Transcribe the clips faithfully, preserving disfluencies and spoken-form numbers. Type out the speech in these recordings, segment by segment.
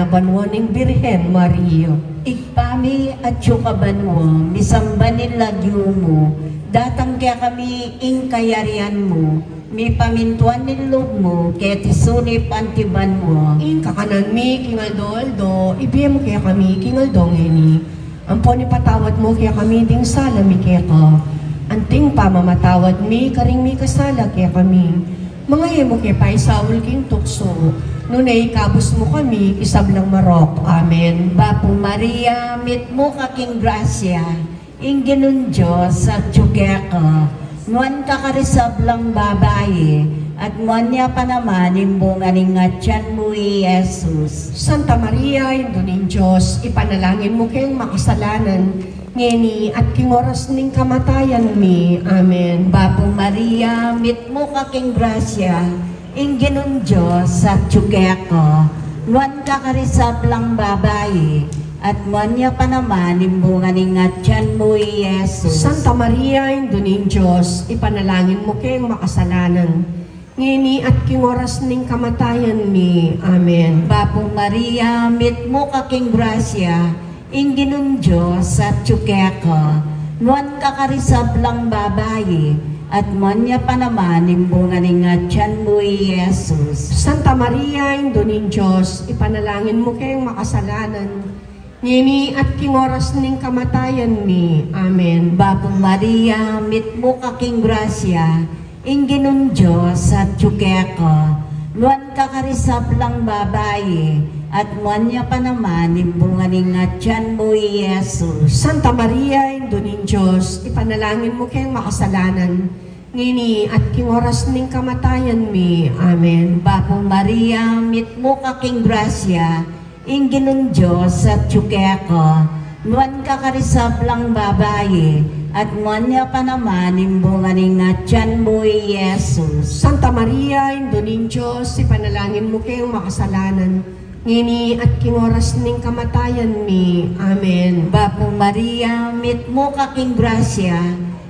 banua ning Birhen Maria. Ibpa mi, atsu ka banua, misamban ing lagyu mu, datang kekami ing kayarian mu, mipamintuan ing lub mu keti sulip anti banua. Ing kakanan mi king aldo-aldo, ibie mu kekami king aldo ngeni. Ampon ipatawad mu kekami ding sala mi keka, anting pamamatawad mi karing mikasala kekami. Manga e mu ke paisaul king tuksu, nune ikabus mu kami king sablang marok. Amen. Bapu Maria, mitmu ka king grasya, ing Ginung Dios atyu keka. Nuan ka karing sablang babai, at nuan ya pa naman ing bunga ning atian mu, i Jesus. Santa Maria, Indu ning Dios, ipanalangin mu keng makasalanan, ngeni at king oras ning kamatayan mi. Amen. Bapu Maria, mitmu ka king grasya, ing Ginung Dios atyu keka. Nuan ka karing sablang babai, at nuan ya pa naman ing bunga ning atian mu, i Jesus. Santa Maria, Indu ning Dios, ipanalangin mu keng makasalanan, ngeni at king oras ning kamatayan mi. Amen. Bapu Maria, mitmu ka king grasya, ing Ginung Dios atyu keka. Nuan ka karing sablang babai, at nuan ya pa naman ing bunga ning atian mu, i Jesus. Santa Maria, Indu ning Dios, ipanalangin mu keng makasalanan, ngeni at king oras ning kamatayan mi. Amen. Bapu Maria, mitmu ka king grasya, ing Ginung Dios atyu keka. Nuan ka karing sablang babai, at nuan ya pa naman ing bunga ning atian mu, i Jesus. Santa Maria, Indu ning Dios, ipanalangin mu keng makasalanan, ngeni at king oras ning kamatayan mi. Amen. Bapu Maria, mitmu ka king grasya, ing Ginung Dios atyu keka. Nuan ka karing sablang babai, at nuan ya pa naman ing bunga ning atian mu, i Jesus. Santa Maria, Indu ning Dios, ipanalangin mu keng makasalanan, ngeni at king oras ning kamatayan mi. Amen. Bapu Maria, mitmu ka king grasya,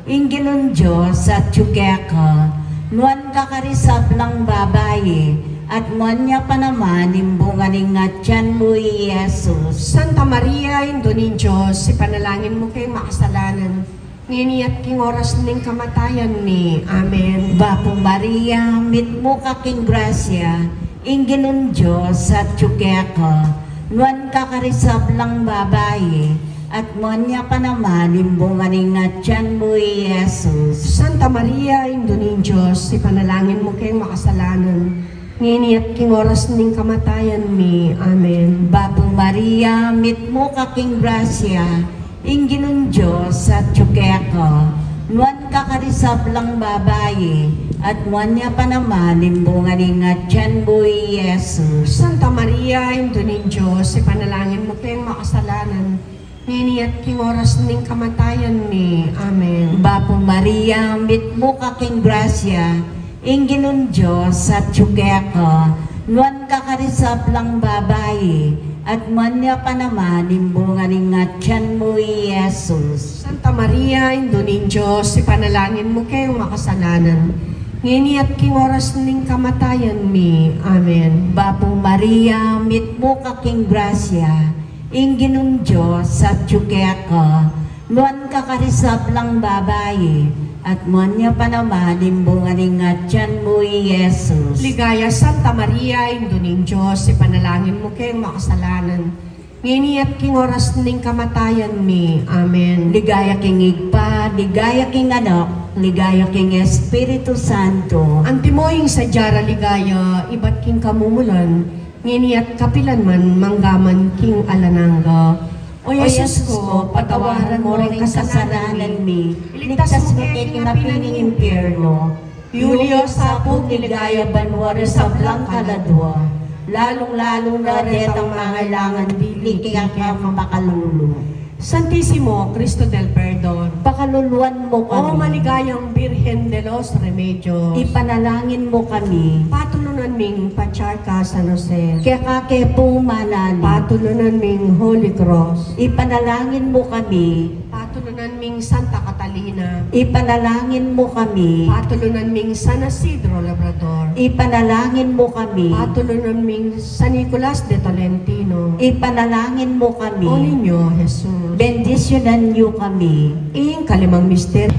ing Ginung Dios atyu keka. Nuan ka karing sablang babai, at nuan ya pa naman ing bunga ning atian mu, i Jesus. Santa Maria, Indu ning Dios, ipanalangin mu keng makasalanan, ngeni at king oras ning kamatayan mi. Amen. Bapu Maria, mitmu ka king grasya, ing Ginung Dios atyu keka. Nuan ka karing sablang babai, at nuan ya pa naman ing bunga ning atian mu, i Jesus. Santa Maria, Indu ning Dios, ipanalangin mu keng makasalanan, ngeni at king oras ning kamatayan mi. Amen. Bapu Maria, mitmu ka king grasya, ing Ginung Dios atyu keka. Nuan ka karing sablang babai, at nuan ya pa naman ing bunga ning atian mu, i Jesus. Santa Maria, Indu ning Dios, ipanalangin mu keng makasalanan, ngeni at king oras ning kamatayan mi. Amen. Bapu Maria, mitmu ka king grasya, ing Ginung Dios atyu keka. Nuan ka karing sablang babai, at nuan ya pa naman ing bunga ning atian mu, i Jesus. Santa Maria, Indu ning Dios, ipanalangin mu keng makasalanan, ngeni at king oras ning kamatayan mi. Amen. Bapu Maria, mitmu ka king grasya, ing Ginung Dios atyu keka. Nuan ka karing sablang babai, at nuan ya pa naman ing bunga ning atian mu, i Jesus. Ligaya, Santa Maria, Indu ning Dios, ipanalangin mu keng makasalanan, ngeni at king oras ning kamatayan mi. Amen. Ligaya king Ibpa, ligaya king Anak, ligaya king Espiritu Santo. Antimo ing sadya ra ligaya ibat king kamumulan, ngeni at kapilan man, manggaman king alang angga. O Jesus ko, patawaran mo ring kasalanan mi, iligtas mu ke king api ning impyerno, iuli sa pung ligaya banua ring sablang kaladua, lalung-lalu na detang mangailangan dili king kekang pakalulu. Santisimo Cristo del Perdon, pakaluluan mu kami. O maligayang Birhen de los Remedios, ipanalangin mu kami. Patulunan ming Patriarka San Jose, keka ke pung manalig. Patulunan ming Holy Cross, ipanalangin mu kami. Patulunan Patulunan ming Santa Catalina. Ipanalangin mo kami. Patulunan ming San Isidro Labrador. Ipanalangin mo kami. Patulunan ming San Nicolas de Tolentino. Ipanalangin mo kami. O Niño Jesus. Bendisyunan niyo kami. Ing kalimang misteryo.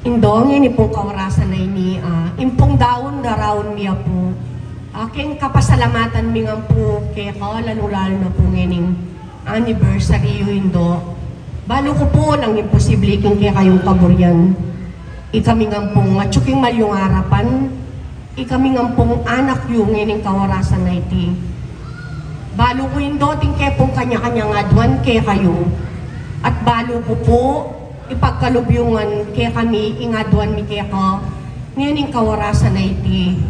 Indo, ngeni pung kaorasan a ini, ah, ing pung daun daraun mi, Apu. Ah, keng kapasalamatan mi ngan pu keka, lalu-lalu na pu ngening anniversary yu, Indo. Balu ku pu, alang imposible king kekayung kaburian. Ikami ngan pung atyu king malyung arapan, ikami ngan pung anak yu ngening kaorasan a iti. Balu ku, Indo, atin ke pung kanya-kanyang aduan kekayu. At balu ku pu, ipagkalub yu ngan kekami ing aduan mi keka ngening kaorasan a iti.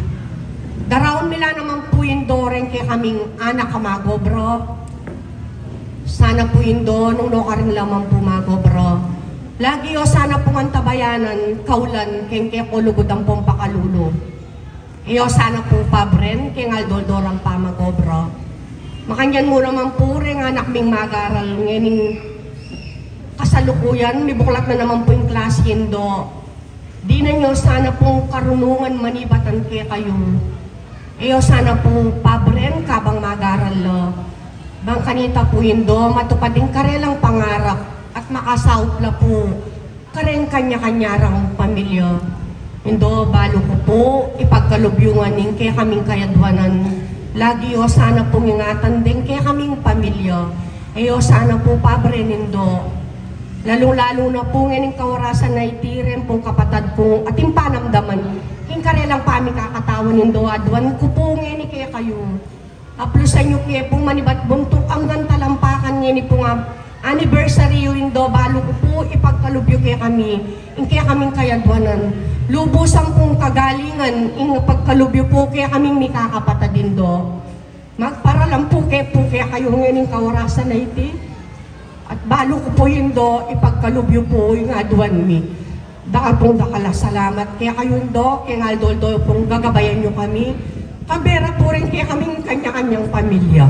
Daraun mi la naman pu, Indo, reng kekaming anak a magobra. Sana pu, Indo, nung nukarin la man pu magobra, lagi yu sana pung antabayanan, kaulan, keng keko lugud ampong pakalulu. E yu sana pu pabren keng aldo-aldo rang pamagobra. Makanyan mu naman pu reng anak ming mag-aral ngening kasalukuyan, mibuklat na naman pu ing klasi, Indo. Dinan yu sana pung karunungan manibatan kekayu. E yu sana pu pabren kabang mag-aral la. Bang kanita pu, Indo, matupad ing karelang pangarap at makasaup la pu kareng kanya-kanya rang pamilya. Indo, balu ku pu, ipagkalub yu ngan ing kekaming kayaduanan. Lagi yu sana pung ingatan deng kekaming pamilya. E yu sana pu pabren, Indo. Lalung-lalu na pu ngening kaorasan a iti, reng pung kapatad kung atin panamdaman king karelang pamikakatawan, Indo, aduan ku pu ngeni kekayu. Aplusan yu ke pung manibat buntuk anggang talampakan ngeni pung anniversary yu, Indo. Balu ku pu, ipagkalub yu kekami ing kekaming kayaduanan. Lubusan pung kagalingan ing pagkalub yu pu kekaming mikakapatad, Indo. Magparalan pu ke pu kekayu ngening kaorasan a iti. At balu ku pu, Indo, ipagkalub yu pu ing aduan mi. Dakal pung dakal a salamat kekayu, Indo, keng aldo-aldo pung gagabayan yu kami. Kabera pu reng kekaming kanya-kanyang pamilya.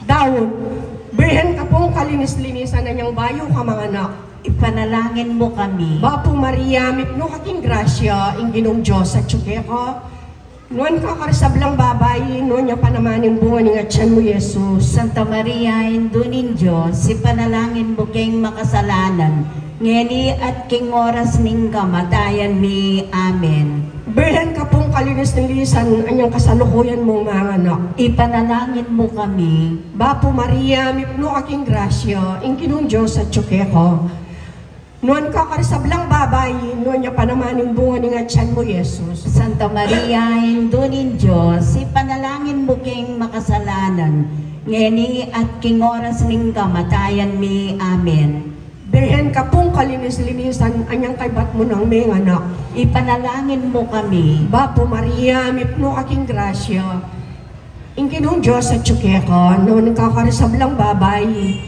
Daun, Birhen ka pung kalinis-linisan, anyang bayu ka manganak. Ipanalangin mo kami. Bapu Maria, mipnu ka king grasya, ing Ginung Dios atyu keka. Nuan ka karing sablang babai, nuan ya pa naman ing bunga ning atyan mu, Jesus. Santa Maria, Indu ning Dios, ipanalangin mu keng makasalanan, ngeni at king oras ning kamatayan mi. Amen. Birhen ka pung kalinis-linisan, anyang kasalukuyan mung manganak. Ipanalangin mu kami. Bapu Maria, mipnu ka king grasya, ing Ginung Dios atyu keka. Nuan ka karing sablang babai, nuan ya pa naman ing bunga ning atyan mu, Jesus. Santa Maria, Indu ning Dios, ipanalangin mu keng makasalanan, ngeni at king oras ning kamatayan mi. Amen. Birhen ka pung kalinis-linisan, anyang kaybat mu nang menganak. Ipanalangin mu kami. Bapu Maria, mipnu ka king grasya, ing Ginung Dios atyu keka, nuan ka karing sablang babai,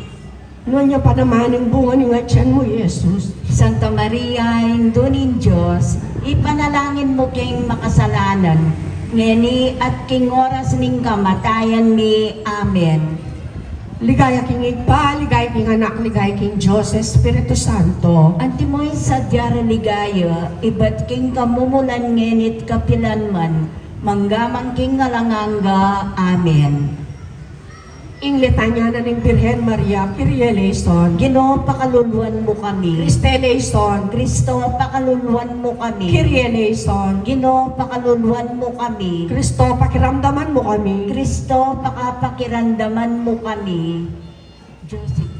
nuan ya pa naman ing bunga ning atyan mu, Jesus. Santa Maria, Indu ning Dios, ipanalangin mu keng makasalanan, ngeni at king oras ning kamatayan mi. Amen. Ligaya king Ibpa, ligaya king Anak, ligaya king Dios Espiritu Santo. Antimo ing sadya rang ligaya, ibat king kamumulan, ngeni't kapilan man, mangga man king alang angga. Amen. Ing litanya na ning Birhen Maria. Kyrie eleison. Ginu, pakaluluan mu kami. Christe eleison. Kristo, pakaluluan mu kami. Kyrie eleison. Ginu, pakaluluan mu kami. Kristo, pakiramdaman mu kami. Kristo, pakapakiramdaman mu kami.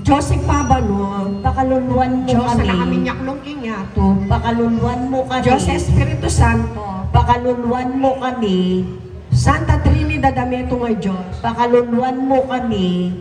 Dios Ibpa banua, pakaluluan mu kami. Dios a anak a minyaklung king yatu, pakaluluan mu kami. Dios Espiritu Santo, pakaluluan mu kami. Santa Trinidad a metung a Dios, pakaluluan mu kami.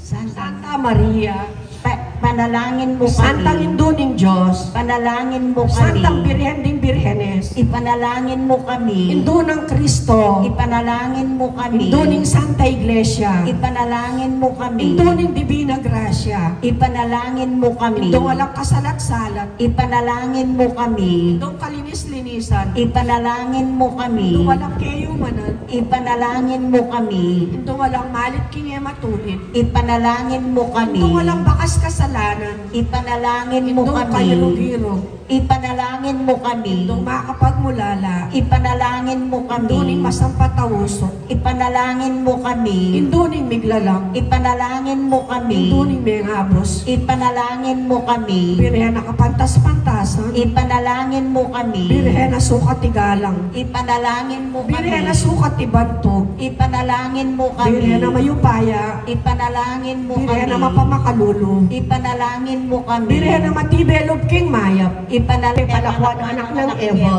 Santa Maria, pa-, panalangin mu kami. Santang Indu ning Dios, panalangin mu kami. Santang Birhen ding Birhenes. Ipanalangin mu kami. Indu nang Kristo. Ipanalangin mu kami. Indu ning Santa Iglesia. Ipanalangin mu kami. Indu ning Divina Gracia. Ipanalangin mu kami. Indung alang kasalat-salat. Ipanalangin mu kami. Indung kalinis-linisan. Ipanalangin mu kami. Indung alang keyumanan. Ipanalangin mu kami. Indung alang malit king e matulid. Ipanalangin mu kami. Indung alang bakas kasalanan. Ipanalangin mu kami. Indung kayiruk-iruk. Ipanalangin mu kami. Indung makapagmulala. Ipanalangin mu kami. Indu ning masampat a usuk. Ipanalangin mu kami. Indu ning miglalang. Ipanalangin mu kami. Indu ning mengabus. Ipanalangin mu kami. Birhen a kapantas-pantasan. Ipanalangin mu kami. Birhen a sukat igalang. Ipanalangin mu kami. Birhen a sukat ibantug. Ipanalangin mu kami. Birhen a mayupaya. Ipanalangin mu kami. Birhen a mapamakalulu. Ipanalangin mu kami. Birhen a matibe lub king mayap. Ipanalangin mu kami. Palakuan anak nang Eva.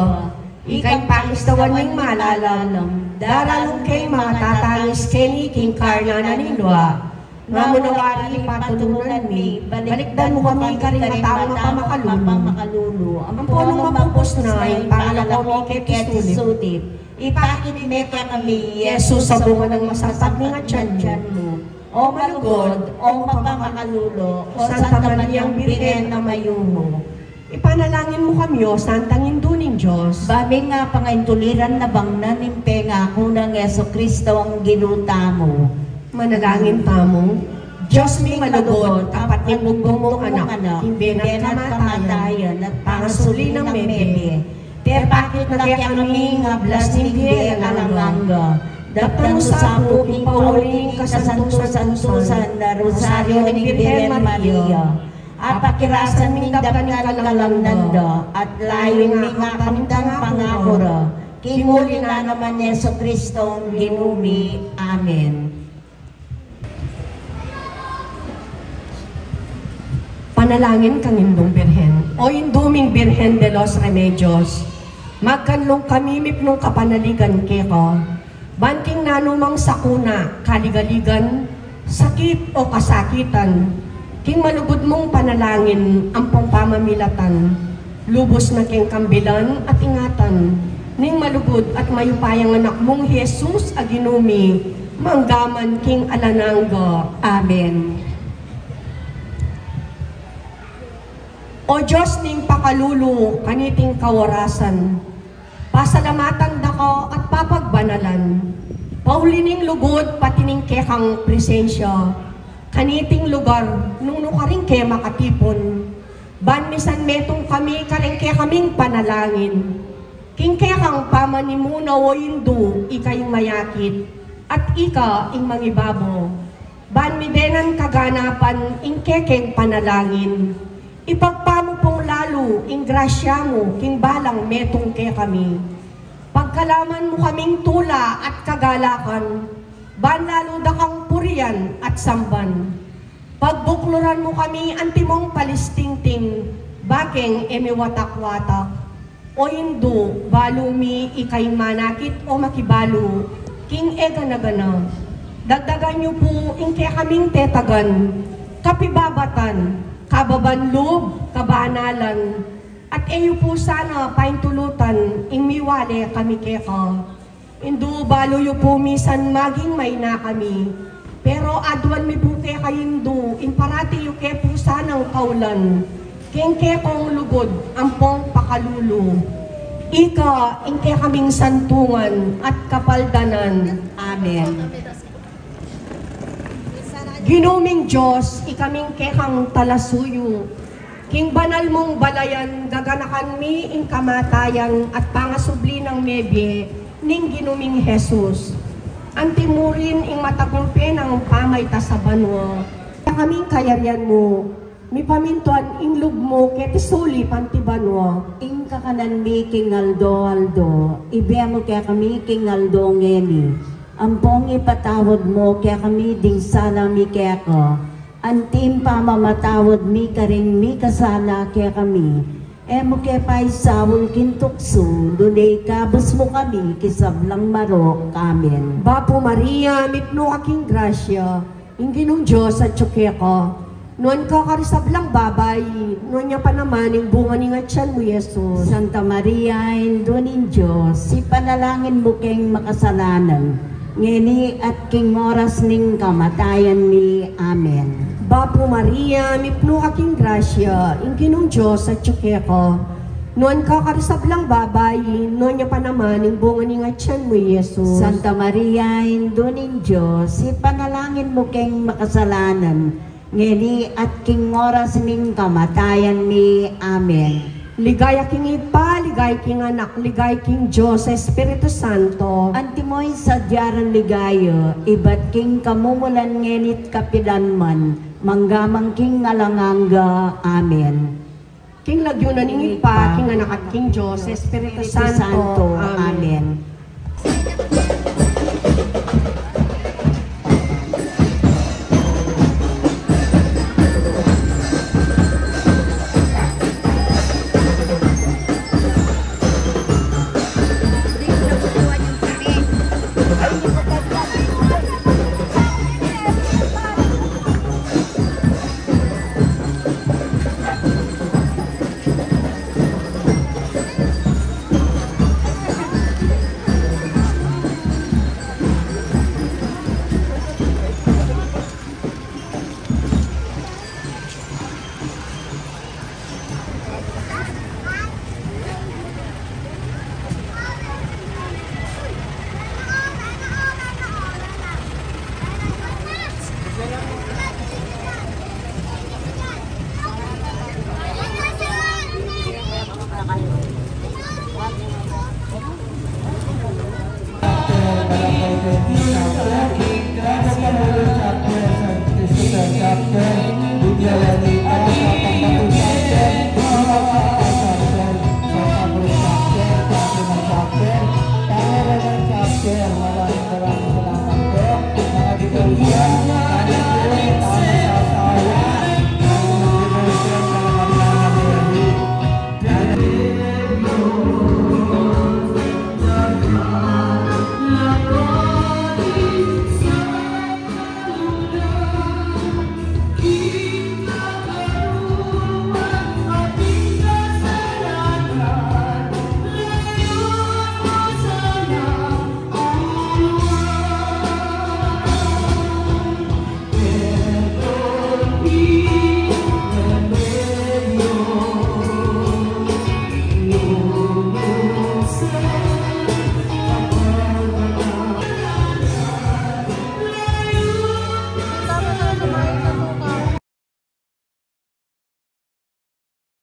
Ika ing pangistawan ming malalam. Daralan king mangatatangis keni king karnan ning lua. Nga mu na wari patulunan mi, balikdan mu kami karing mataung mapamakalulu. Ampo nung mapupus na ing pangalako mi keti sulip, ipakit me kekami i Jesus a bunga nang masampag ning atian mu. O malugud, o mapamakalulu, o Santa Mariang Birhen a mayumu. Ipanalangin mu kami, O Santang Indu ning Dios. Ba ming apangaintuliran na bangnan ing pengaku nang Jesucristo a Ginu tamu. Manalangin tamu. Dios ming malugud, apat ning bugbug mung anak, king bie na at kamatayan, at pangasubli nang mebie. Pepakit na kekami ing ablas ning bie alang angga. Daptan mu sa pu king pauli ning kasantu-santusan a Rosario ning Birhen Maria. Apakirasan ming daptan ing kalamnan da, at layun ming akamtan ing pangaku ra, king uli na naman Jesucristo a Ginu mi. Amen. Panalangin kang Indung Birhen. O Indu ming Birhen de los Remedios, magkanlung kami mipnung kapanaligan keka. Ban king nanu mang sakuna, kaligaligan, sakit o kasakitan, king malugud mung panalangin ampong pamamilatan, lubus na keng kambilan at ingatan ning malugud at mayupayang anak mung Jesus a Ginu mi, manggaman king alang angga. Amen. O Dios ning pakalulu kaniting kawarasan, pasalamatan da ka at papagbanalan. Pauli ning lugud pati ning kekang presensya kaniting lugar nung nukarin ke makatipun. Ban misan metung kami karing kekaming panalangin. King kekang pamanimuna, O Indu, ika ing mayakit, at ika ing mangibabo. Ban midenan kaganapan ing kekeng panalangin. Ipagpa mu pung lalu ing grasya mu king balang metung kekami. Pagkalaman mu kaming tula at kagalakan, ban lalu da kang purian at samban. Pagbukluran mu kami antimong palistingting, bakeng e mi watak-watak. O Indu, balu mi ika ing manakit o makibalu king e gana-gana. Dagdagan yu pu ing kekaming tetagan, kapibabatan, kababan lub, kabanalan, at e yu pu sana paintulutan ing miwale kami keka. Indu, balu yu pu misan maging maina kami. Pero aduan mi pu keka Indu, ing parati yu ke pu sanang kaulan, king kekong lugud ampong pakalulu. Ika ing kekaming santungan at kapaldanan. Amen. Ginu ming Dios, ikaming kekang talasuyu. King banal mung balayan, gaganakan mi ing kamatayan at pangasubli nang mebie ning Ginu ming Jesus. Anti mu rin ing matagumpe nang pamayta sa banua. Kekaming kayarian mu, mipamintuan ing lub mu keti sulip anti banua. Ing kakanan mi king aldo-aldo, ibie mu kekami king aldo ngeni. Ampong ipatawad mu kekami ding sala mi keka, anti ing pamamatawad mi karing mikasala kekami. E mu ke paisaul king tuksu, nune ikabus mu kami king sablang marok. Amen. Bapu Maria, mipnu ka king grasya, ing Ginung Dios atyu keka. Nuan ka karing sablang babai, nuan ya pa naman ing bunga ning atian mu, Jesus. Santa Maria, Indu ning Dios, ipanalangin mu keng makasalanan, ngeni at king oras ning kamatayan mi. Amen. Bapu Maria, mipnu ka king grasya, ing Ginung Dios atyu keka. Nuan ka karing sablang babai, nuan ya pa naman ing bunga ning atian mu, Jesus. Santa Maria, Indu ning Dios, ipanalangin mu keng makasalanan, ngeni at king oras ning kamatayan mi. Amen. Ligaya king Ibpa, ligaya king Anak, ligaya king Dios Espiritu Santo. Antimo ing sadya rang ligaya, ibat king kamumulan ngeni't kapilan man, mangga man king alang angga. Amen. King lagyu na ning Ibpa, king Anak, at king Dios Espiritu Santo. Amen.